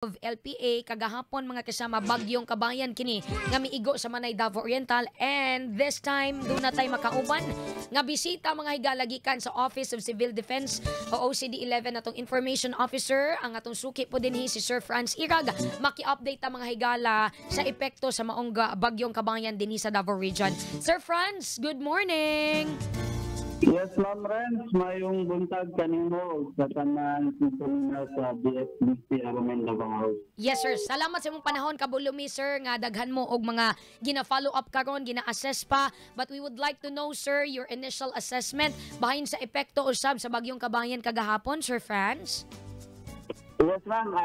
Of LPA kagahapon, mga kasama, bagyong Kabayan kini nga miigo sa Manay, Davao Oriental, and this time duna tay makauban nga bisita, mga higala, gikan sa Office of Civil Defense o OCD 11, atong information officer, ang atong suki po dinhi, si Sir Franz Irag. Maki-update ang mga higala sa epekto sa maong bagyong Kabayan dinhi sa Davao Region. Sir Franz, good morning. Yes, Ma'am Renz, mayong buntag kanimo ug sa tanan na sa DSBC Aromen Davao. Yes, sir. Salamat sa imong panahon, kabulumi, sir, nga daghan mo og mga gina-follow up karon, gina-assess pa. But we would like to know, sir, your initial assessment bahin sa epekto usab sa bagyong Kabayan kagahapon, Sir Franz. Yes, ma'am,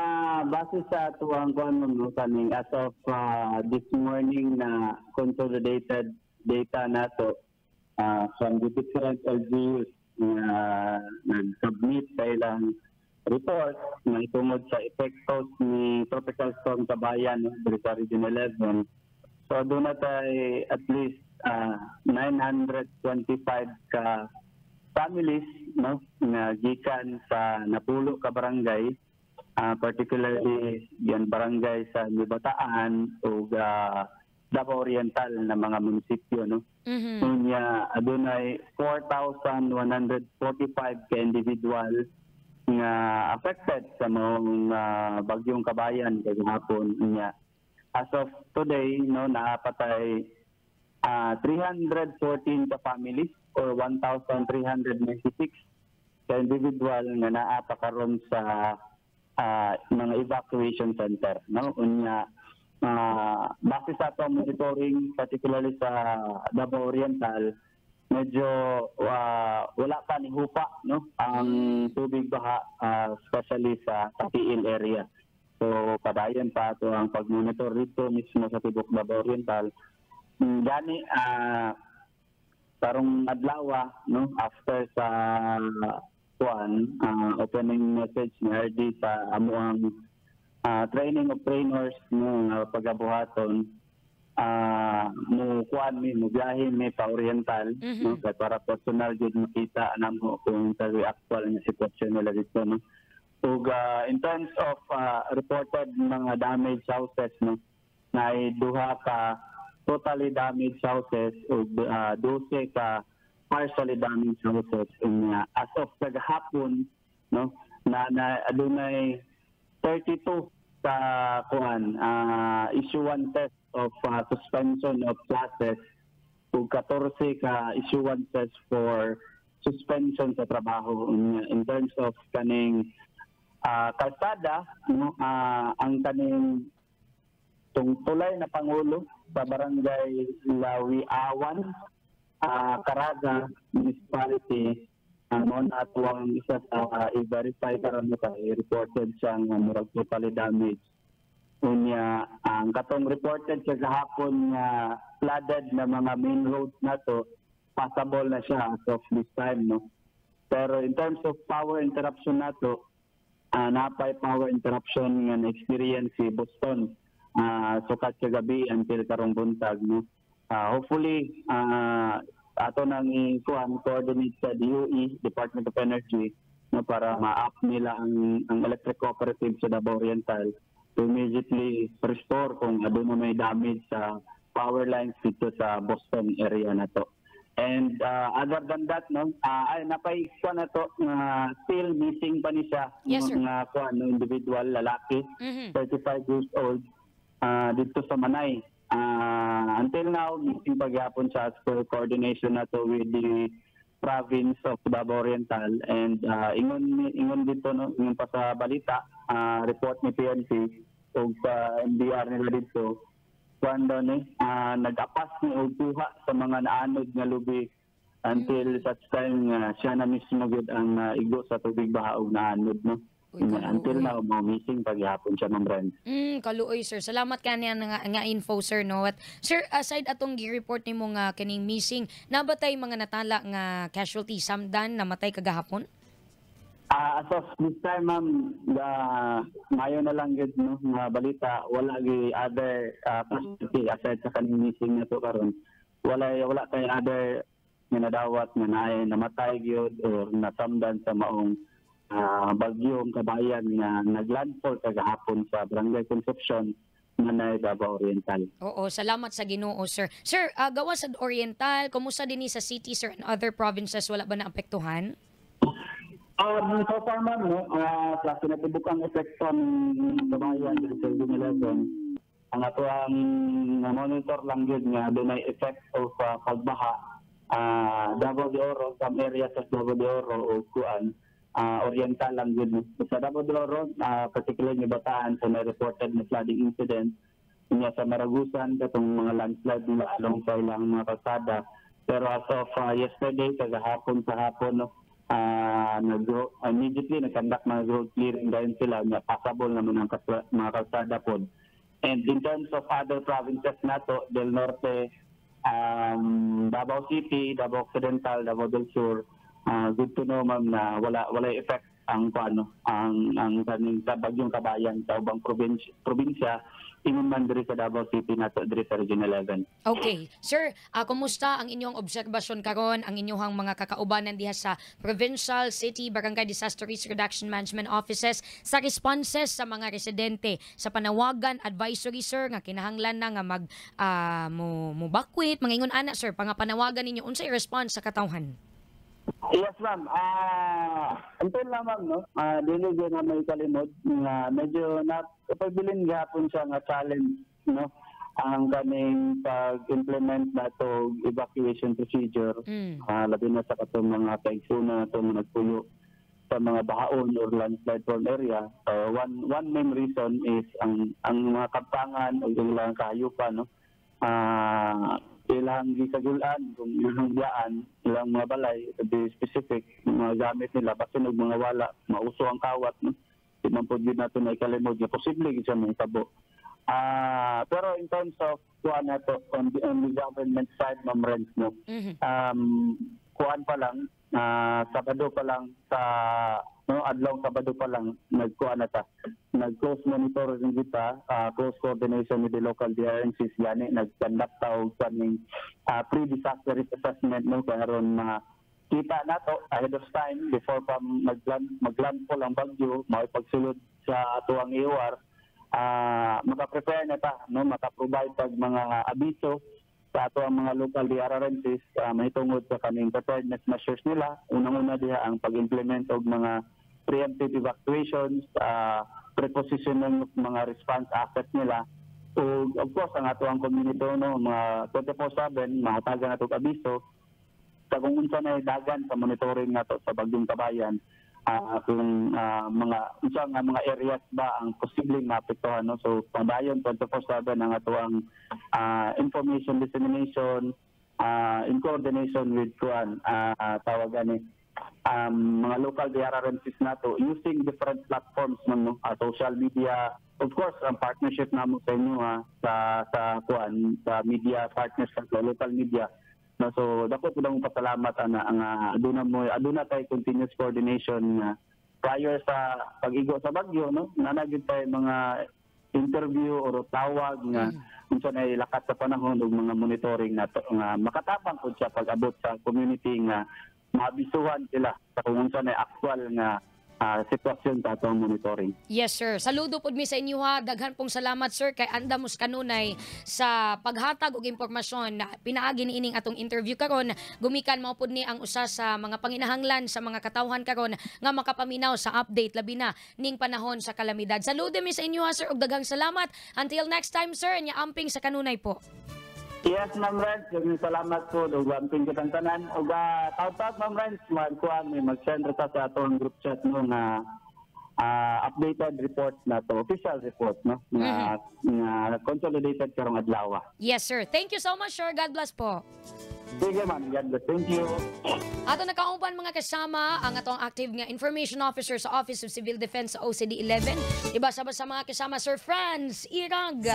base sa atuang kuan, ma'am, no, kaning as of this morning na consolidated data nato from the different LGUs nga nag-submit sa ilang report na tungod sa epektos ni Tropical Storm Kabayan, no, diri sa Region 11. So duna tay at least 925 ka families, no, nga gikan sa napulo ka barangay, particularly yan barangay sa Bataan ug Davao Oriental na mga munisipyo, no. Unya adunay 4,145 ka individual nga affected sa maong bagyong Kabayan kagahapon. Unya as of today, no, naa pa tay 314 ka families or 1,396 ka individual nga naa pa karon sa mga evacuation center, no. Unya base sa ato monitoring, particularly sa Davao Oriental, medyo wala pa ni hupa, no, ang tubig baha, especially sa Cateel area. So padayon pa ato ang pag-monitor dito mismo sa tibok Davao Oriental. Gani karong adlaw, no, after sa kuan opening message ni RD sa amuang training of trainers, no, nga pagabuhaton, mo kuan mi, mo biyahe mi pa Oriental, no, kay para personal jud makita namo kung sa actual nga sitwasyon nila dito, no. Ug in terms of reported mga damaged houses, no, naay duha ka totally damaged houses ug 12 ka partially damaged houses. Unya as of kagahapon, no, na, na adunay 32 ka kuan issuances of suspension of classes ug 14 ka issuances for suspension sa trabaho. Unya, in terms of kaning kalsada, no, ang kaning tung tulay na Pangulo sa barangay Lawiawan, Caraga Municipality, mo na ato ang isa sa i-verify karon, no, kay reported siya nga murag totally damaged. Unya ang katong reported sa gahapon nga flooded na mga main roads nato, passable na siya as of this time, no. Pero in terms of power interruption nato, napay power interruption nga na-experience si Boston sukat kagabi until karong buntag, no. Hopefully ato nang ikuan coordinate sa DOE, Department of Energy, no, para ma-up nila ang electric cooperative sa Davao Oriental to immediately restore kung aduna may damage sa power lines dito sa Boston area na to. And other than that, no, ay napay kuan na to nga still missing pa ni siya, Yes, sir. Nga kuan, no, individual lalaki, 35 years old, dito sa Manay. Until now, missing pa gyapon siya as per coordination na to with the province of Davao Oriental, and ingon ingon dito, no, ingon pa sa balita, report ni PNP ug sa MDR nila dito, kuan daw ni nag-apas ni og kuha sa mga naanod nga lubi until such time nga siya na mismo gyud ang igo sa tubig baha ug naanod, no. Uy, kaluoy. Until now, mo missing paghapon siya, Ma'am Renz. Kaluoy, sir. Salamat kaniya nga info, sir, no. At sir, aside atong gi-report nimo nga kining missing, naa ba tay mga natala nga casualty, samdan namatay kagahapon? As of this time, ma'am, the mayo na lang gyud, no, nga balita, wala gi other casualty aside sa kaning missing na to karon. Wala kay other nga nadawat nga naay namatay gyud or nasamdan sa maong Bagyong Kabayan nga naglandfall kagahapon sa Barangay Concepcion, Manay, Davao Oriental. Oo, salamat sa Ginoo, sir. Sir, gawas sa Oriental, kumusta dinhi sa city, sir, and other provinces, wala ba naapektuhan? So far, ma'am, no, sa kinatibuk-ang epekto ng Kabayan diri sa Region 11, ang atoang monitor lang gyud nga dunay effect of pagbaha, Davao de Oro, some areas of Davao de Oro o kuan, Oriental lang gyud, no. Sa Davao de Oro, particularly ni Bataan, so may reported na flooding incident. Unya sa Maragusan, katong mga landslide nila along sa ilang mga kalsada. Pero as of yesterday, kagahapon sa hapon, no, nag immediately nag-conduct mga road clearing dahil sila nga passable naman ang mga kalsada pod. And in terms of other provinces nato, Del Norte, Davao City, Davao Occidental, Davao del Sur, good to know, ma'am, na wala effect ang kuano, ang kaning sa Bagyong Kabayan sa ubang probinsya ingon man diri sa Davao City nato diri sa Region 11. Okay. Sir, kumusta ang inyong obserbasyon karon, ang inyong mga kakaubanan diha sa Provincial, City, Barangay Disaster Risk Reduction Management Offices sa responses sa mga residente sa panawagan, advisory, sir, nga kinahanglan na nga mag mo mo mga ingon ana, sir, pangapanawagan ninyo, unsay response sa katawhan? Yes, ma'am. Until lang, ma'am, no. Dili gyud na may kalimod nga medyo na pagbilin gihapon siya nga challenge, no, ang kaning pag-implement nato evacuation procedure. Labi na sa katong mga kaigsuonan nato nga nagpuyo sa mga bahaon or landslide prone area. One main reason is ang mga kaptangan o ilang kahayupan, no. Ilang gisagul-an kung ilang biyaan ilang mga balay, to be specific, mga gamit nila, basin og mga wala mauso ang kawat, no. Di man pod gyud nato na ikalimod nga posible gyud siya mahitabo. Pero in terms of kuan nato on the government side, Ma'am Renz, no, kuan pa lang, Sabado pa lang sa, no, adlaw Sabado pa lang, nagkuan na ta, nag close monitoring kita, close coordination with the local DRMCs. Gani nag-conduct ta og kaning pre-disaster risk assessment, no, kay aron ma kita nato ahead of time before pa maglandfall ang bagyo, mao pagsulod sa atuang AOR, maka-prepare na ta, no, maka-provide pag mga abiso sa ato ang mga local DRRMCs mahitungod sa kaning preparedness measures nila. Unang-una diha ang pag-implement og mga preemptive evacuations, prepositioning of mga response assets nila. Ug of course ang ato ang community, no, mga 24/7 mahatagan nato og abiso sa kung unsa na dagan sa monitoring nato sa Bagyong Kabayan, kung mga unsa nga mga areas ba ang posibleng maapektuhan, no. So padayon 24/7 ang atoang information dissemination in coordination with kuan, tawag ani, mga local DRRMCs nato using different platforms man, no, social media, of course ang partnership namo sa inyo ha, sa kuan, sa media partners, sa local media, no. So dako pud ang pasalamat ana ang aduna mo aduna tay continuous coordination nga prior sa pag-igo sa bagyo, no, naa gyud tay mga interview or tawag nga unsa na lakat sa panahon ug mga monitoring nato nga makatabang pud siya pag-abot sa community nga maabisuhan sila sa kung unsa na actual nga sitwasyon sa atong monitoring. Yes, sir. Saludo pud mi sa inyo ha. Daghan pong salamat, sir, kay andamos kanunay sa paghatag og impormasyon na pinaagi niining atong interview karon. Gumikan mao pud ni ang usa sa mga panginahanglan sa mga katawhan karon nga makapaminaw sa update, labi na ning panahon sa kalamidad. Saludo mi sa inyo ha, sir, ug daghang salamat. Until next time, sir, nya amping sa kanunay po. Yes, Ma'am Renz, daghang salamat po ug amping kitang tanan. Ug tawag, Ma'am Renz, magkuan mi, mag-send ra ta sa atong group chat, no, nga updated report na to, official report, no, nga consolidated karong adlaw. Yes, sir. Thank you so much, sir. God bless po. Sige, ma'am, God bless. Thank you. Ato nakauban, mga kasama, ang atong active nga information officer sa Office of Civil Defense sa OCD 11. Iba sa mga kasama, Sir Franz Irag.